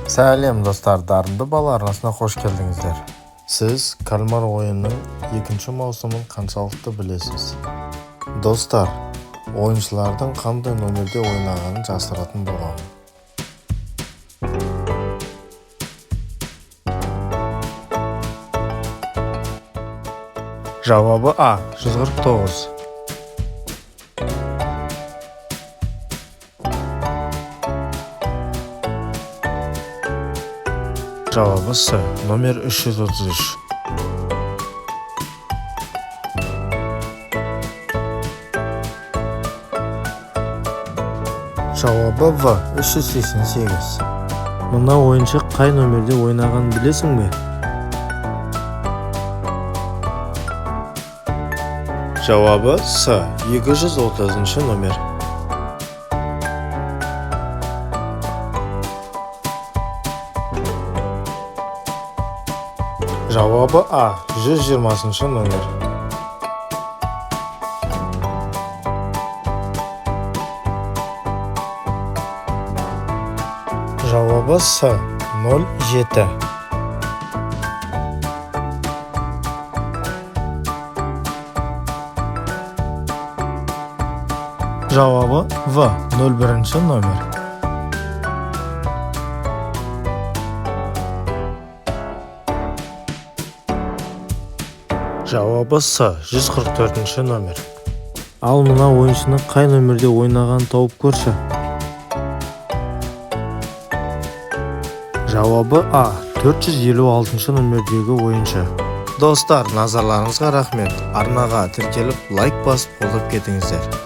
Сәлем, достар! Дарынды бала арнасына қош келдіңіздер. Сіз «Кальмар ойынының» екінші маусымын қаншалықты білесіз? Достар, ойыншылардың қандай номерде ойнағанын жасыратын боламын. Жауабы А, 149. Жауабы С, номер 333. Жауабы В, 388. Мына ойыншы қай номерде ойнағанын білесің бе? Жауабы С, 230 номер. Жауабы А, 120 номер. Жауабы С, 07. Жауабы В, 01 номер. Жауабы С, 144 номер. Ал мына ойыншының қай номерде ойнағанын тауып көрші. Жауабы А, 456 номердегі ойыншы. Достар, назарларыңызға рахмет. Арнаға тіркеліп, лайк басып, қолдап кетіңіздер.